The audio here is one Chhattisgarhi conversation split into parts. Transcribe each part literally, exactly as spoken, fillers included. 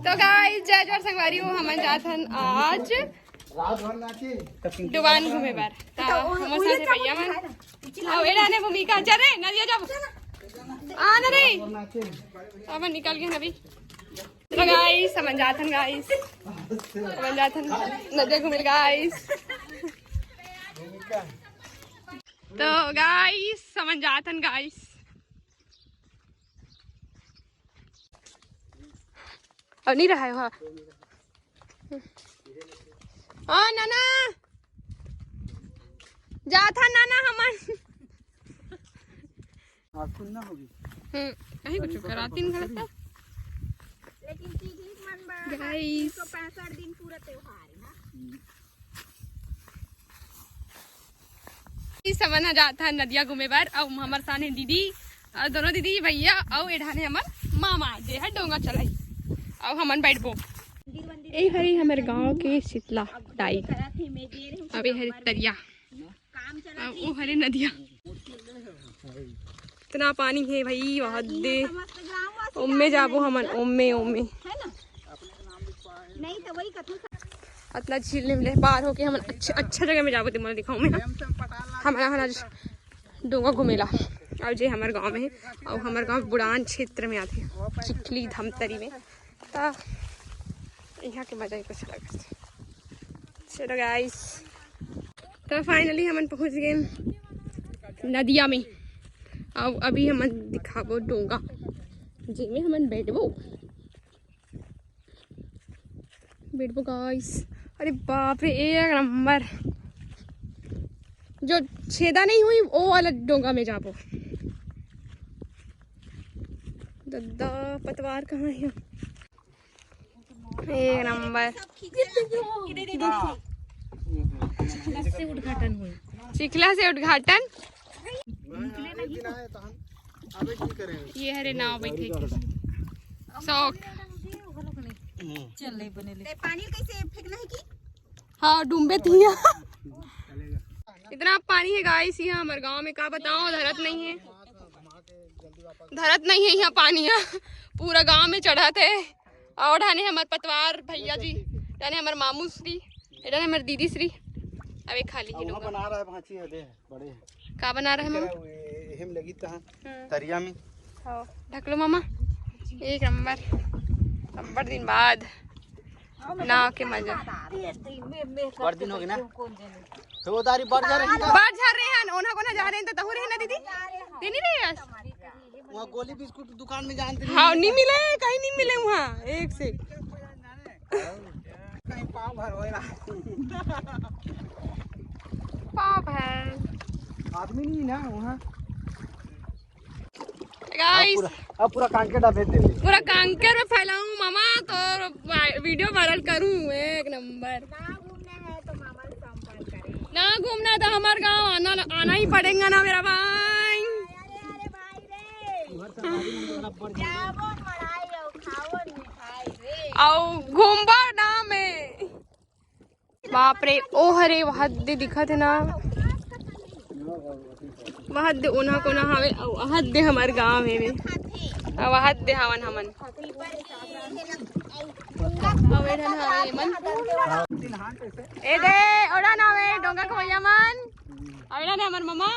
तो गाइस, जय जोहार संगवारी हो, हमन जात हन आज रात भर नाचे। डुबान घूमे बर। त हमर साथे भैया मन। अउ एला ने भूमिका, चल रे, नदिया जाबो। आ ना रे। रात भर नाचे। हमन निकल गे हन अभी। तो गाइस, हमन जात हन गाइस। हमन जात हन नदिया घूमे गाइस। तो गाइस, हमन जात हन गाइस। अउ नहीं रहा है वहाँ। हाँ नाना, जात हन नाना हमन। आज सुनना होगी। हम्म, कहीं कुछ करा तीन घंटा। लेकिन तीन मन बा, गाइस। तीन सौ पैंसठ दिन पूरा त्योहार है ना। इस समय ना जात हन नदिया घूमे बर, अउ हमर साथ हे दीदी, अउ दोनों दीदी भैया, अउ एढ़ाने हमर मामा जे है डोंगा चलाई, अउ हमन बैठबो। ए हरे हमर गांव के शीतला डाई, अब ए हरे तरिया, अब ओ हरे नदिया। इतना पानी है भाई, वहाँ दे। ओम्मे जाबो हमन, ओम्मे, ओम्मे। है ना? नहीं तो वही कथू। अतना झील निमले पार होके हमन अच्छा, अच्छा जगह में जाबो, ते मोला दिखाऊं मैं। हमन हन आज डोंगा घूमेला, अउ जे हमर गांव में है, अउ हमर गांव बुड़ान क्षेत्र में आथे, चिखली धमतरी में। त यहाँ के मजा ही कुछ अलग है। चलो गाइस, तो फाइनली हमन पहुंच गए नदिया में। अब अभी हमन दिखाबो डोंगा, जेमे हमन बैठबो, बैठबो गाइस। अरे बाप रे, एक नंबर। जो छेदा नहीं हुई, वो वाला डोंगा में जाबो। दद्दा, पतवार कहाँ है? एक नंबर। चिखला से उद्घाटन हुई। चिखला से उद्घाटन। ये हरे नाव बैठे के शौक। चल, नहीं बने ले। ते पानी कैसे फेंकना है कि? हाँ, डूबे थी। इतना पानी है गाइस, यहाँ हमर गांव में का बताओ, धरत नहीं है, धरत नहीं है यहाँ पानी, यहाँ पूरा गांव में चढ़त है। अउ डाने हमर पतवार भैया जी, डाने हमर मामू श्री, डाने हमर दीदी श्री। अबे खाली ही वहाँ लोग बना रहा है भांची है, दे, बड़े। का बना रहे हैं तेरा मामा? वो, ए, एहम लगी तहाँ, हम्म। तरिया में। हाँ, ढकलो मामा, एक नंबर। अब्बड़ दिन बाद नाव के मजा। बड़ दिन हो गए ना। तो वो दारी बड़ जा रही है। बड़ जा रहे हैं, ओन्हा कोन्हा जा रहे हैं, तो तहु रहे ना दीदी? दे नहीं रहे आज? वहाँ गोली बिस्कुट दुकान में जानते नहीं। हाँ, नहीं मिले, कहीं नहीं मिले वहाँ, एक से। कहीं पाव भर होएगा। पाव भर। आदमी नहीं ना वहाँ। अब गाइस, पूरा, अब पूरा कांकेर भेज देंगे। पूरा कांकेर में फैलाऊं मामा, तो वा-, वीडियो वायरल करूं, एक नंबर। ना घूमना है तो मामा से संपर्क करें। ना घूमना है तो हमारे गांव आना, आना ही पड़ेगा ना मेरा भाई। अरे, अरे भाई रे। उधर से गाड़ी में बड़ा बढ़ जाएगा। जाबो मड़ाई और खाओ मिठाई रे। अउ घूमबो ना में। बाप रे, ओ हरे, वहद दे दिखत हे ना, वहद दे ओन्हा कोना हावे, अउ वहद दे हमर गांव हे वे, अउ वहद दे हावन हमन। अउ एडन हावे एमन, ए दे, ओडन हावे डोंगा खवैया मन, अउ एडन हमर ममा,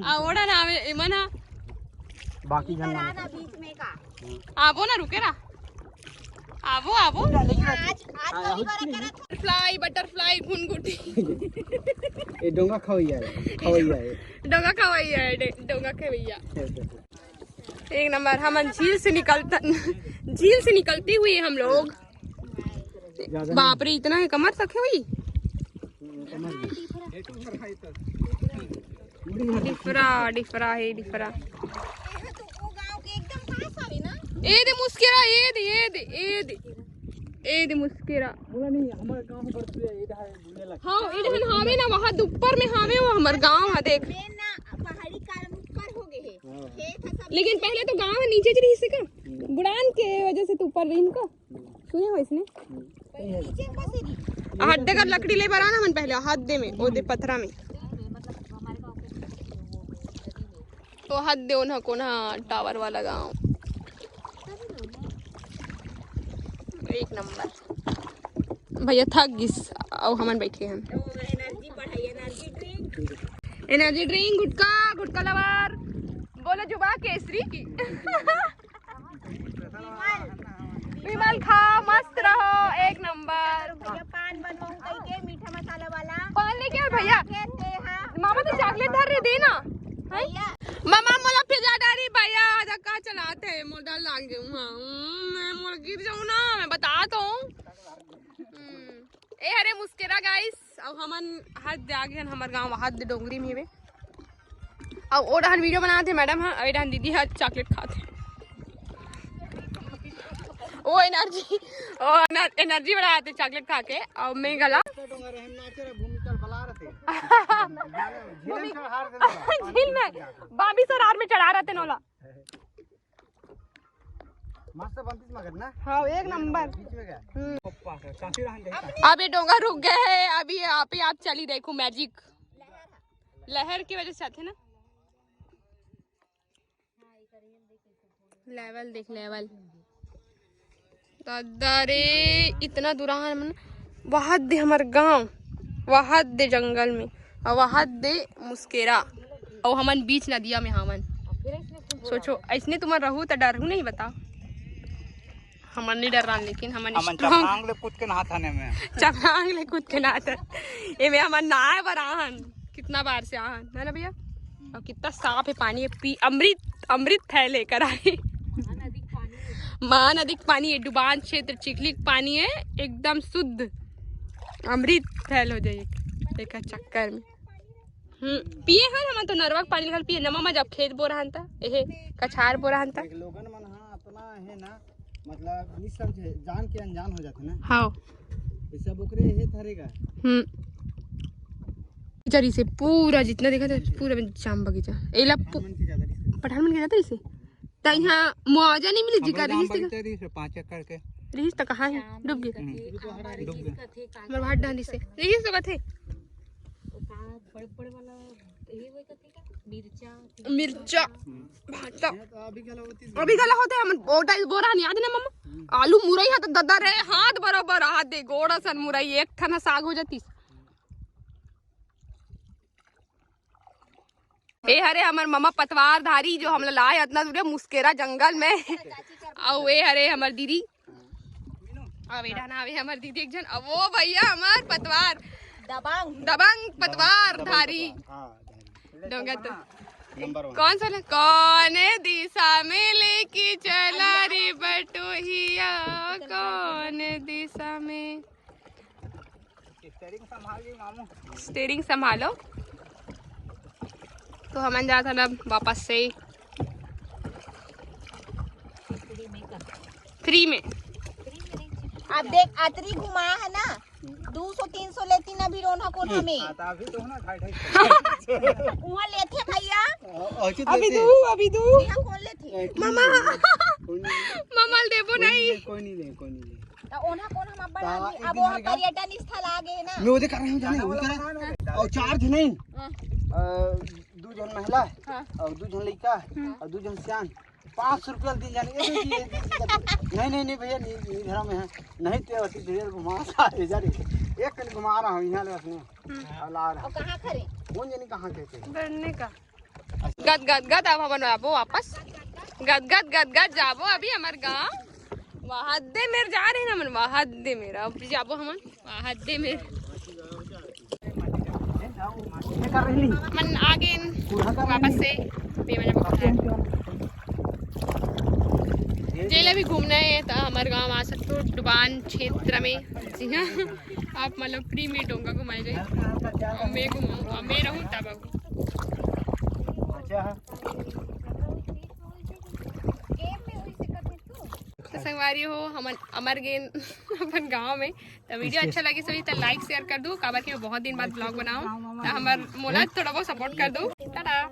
अउ ओडन हावे एमन हा। बाकी झन मन बीच में का? आबो ना, रुके ना। आबो, आबो। आज, आज हाँ, तो आबो। बटरफ्लाई, बटरफ्लाई, घुनघुटी। ये डोंगा खवैया है, खवैया है। डोंगा खवैया है, डे-, डोंगा खवैया। एक नंबर, हम झील से निकलता, झील से निकलती हुई हम लोग। ज्यादा बाप रे, इतना है कमर तक है वही। डिफरा, डिफरा है, डिफरा। ए दे मुस्केरा, ए दे, ए दे, ए दे, ए दे मुस्केरा। बोला नहीं, हमारे गांव में बर्फ है, इधर है, घूमने लगा। हाँ, इधर हावे ना, वहाँ ऊपर में हावे, वो हमार गांव है, देख। मेन ना पहाड़ी कारण ऊपर हो गए है। हाँ। खेत है सब। लेकिन पहले तो गांव नीचे च रही से का? हम्म। बुड़ान के वजह से तो ऊपर रही इनका। सुने हो इसने? हम्म। हट दे कर लकड़ी ले बर आना मन पहले, हद दे में, ओ दे पथरा में। तो हद दे ओन्हा कोन्हा टावर वाला गांव। एक नंबर। भैया थक गिस, अउ हमन बैठे हन। एनर्जी बढ़ाई, एनर्जी ड्रिंक। एनर्जी ड्रिंक, गुटखा, गुटखा लवर। बोलो जुबा केसरी की। विमल। विमल खाओ, मस्त रहो, एक नंबर। भैया पान बनवाऊं कहीं के मीठा मसाला वाला। पान लेके आओ भैया। के ते हाँ। मामा तो चॉकलेट धर रहे, दे ना। हैं? भैया। मामा मोला फिजा डारी भैया, आजा का चलाते हैं, मोर डर लाग जाऊं। हाँ, हम्म, मैं मोर गिर जाऊं ना, मैं बता तो हूँ। हम्म। ए हरे मुस्केरा गाइस, अब हमन हद आगे हन, हमर गांव हद डोंगरी में हेवे। अब ओ डहन वीडियो बनात हे मैडम ह, ए डहन दीदी ह चॉकलेट खात हे। ओ एनर्जी, ओ एनर-, एनर्जी बढ़ात हे चॉकलेट खा के। अब मैं गला डोंगर हम नाचे रे, भूमि तल बला रहते। झील में चढ़ा रहते। झील में, बाबी सरार में चढ़ा रहते नोला। मस्त बनतीस मगर ना। हाँ, एक नंबर। बीच में क्या? हम्म। पप्पा का काफी रहन गए। अब ये डोंगा रुक गए हैं, अभी आप ही आप चली देखो मैजिक। लहर की वजह से आते ना। लेवल देख, लेवल। दादा रे, इतना दूर आहन हमन। वहाद दे हमर गांव, वहाद दे जंगल में, अउ वहाद दे मुस्केरा, अउ हमन बीच नदिया में हावन। सोचो, ऐसने तुमन रहू त डरहू नहीं, बताओ। हमन नहीं डरान, लेकिन हमन हमन strong। चपरांग ले कूद के नहात हन एमे। चपरांग ले कूद के नहात हन। एमे हमन नहाए बर आहन, कितना बार से आहन, है ना भैया? अउ कितना साफ है पानी, पी, अमृत, अमृत है लेकर आए। महानदी के पानी है, डुबान क्षेत्र चिखली के पानी है, एकदम शुद्ध, अमृत फैल हो जाए एक चक्कर में। हम्म, पिए हन हमन तो नरवा के पानी घल पिए, नमा मा जब खेत बो रहन त, एहे कछार बो रहन त। देख, लोगन मन हा अपना है ना, मतलब, नहीं समझे, जान के अनजान हो जाथे ना। हाँ। ये सब ओकरे हे धरेगा। हम्म। बगीचा रहिसे पूरा जितना देखा था, पूरा में जाम बगीचा। एला पु-, पठान मन के ज्यादा रहिसे। पठान मन के ज्यादा रहिसे। त यहाँ मुआवजा नहीं मिली, हमरो जिका जाम रहिसे। बगीचा रहिसे, पाँच एकड़ के। रहिस त कहाँ है? डूब गे। हम्म। डूब गे। हमर भात डांडी से। रहिस तो कथे। बड़े बड़े वाला, ये वो कथे का? मिर्चा। मिर्चा। भाटा। अभी गला होते हमन बोरा, बोरा नहीं याद ना मम्मा? आलू मुरई हा त ददा रे, हाथ बरोबर, हाथ दे, गोड़ असन मुरई, एक ठन साग हो जातीस। ए हरे हमर ममा पतवार धारी, जो हमला लाए अतना दूर मुस्केरा जंगल में। अउ ए हरे हमर दीदी, अब ए डहन आवे हमर दीदी एक झन। अब वो भैया हमर पतवार, दबंग। दबंग पतवार धारी। हाँ, धारी। डोंगा तो। नंबर वन। कौन सा ले-, कौन दिशा में लेके चला रे बटोहिया, कौन दिशा में? स्टीयरिंग संभाल ली मामू। स्टीयरिंग संभालो। तो हमन जात हन अब वापस से फ्री में। अब देख, अतरी घुमा है ना, दू सौ तीन सौ लेती ना, अभी रोना कोना में। हाँ, तो अभी तो ना ढाई ढाई सौ। वहाँ लेथे भैया। अभी दू, अभी दू। यहाँ कौन लेथे? मामा। कोई नहीं। मामा ल देबो कोई नहीं। नहीं, कोई नहीं ले, कोई नहीं ले। त ओन्हा कोन हम अब्बड़ ता आदमी, एक अब दिन ओहा हर गाँव पर्यटन स्थल आ गे ना। मैं ओदे कर रहे हूँ जाने, वो कर रहे हैं। और चार झन नहीं। हाँ। अ, दू झन महिला हाँ। और दू झन लड़का हम्म। और दू झन सियान। पाँच सौ रुपया दिन जाने, ये दे दिए, ये दे दिए। नहीं, नहीं, नहीं भैया, नहीं, नहीं धर्म है। नहीं ते अति देर घुमा सारे जा रे। एक कन घुमा रहा हूँ यहाँ ले अपने। हम्म। और लार और कहाँ खड़े? कौन जाने कहाँ कहते हैं। गद, गद, गद, अब हमन आबो वापस। गद, गद, गद, गद, जाबो अभी हमर गाँव। वहादे मेर जा रहे ना हमन, वहादे मेर। अब जाबो हमन, वहादे मेर। हमन आ गेन वापस से। जेला भी घूमना है, त हमर गाँव आ सकथो, डुबान क्षेत्र में। जी हाँ, आप मतलब फ्री में डोंगा घुमाए जाए। और मैं घुमाऊँ, और मैं रहूँ तब। अच्छा। तो संगवारी हो, हमन अमर गेन अपन गाँव में। तो वीडियो अच्छा लगे सभी तो लाइक शेयर कर दो, काबर के मैं बहुत दिन बाद ब्लॉग बनाऊँ, तो हमर मोला थोड़ा बहुत सपोर्ट कर दो। टाटा।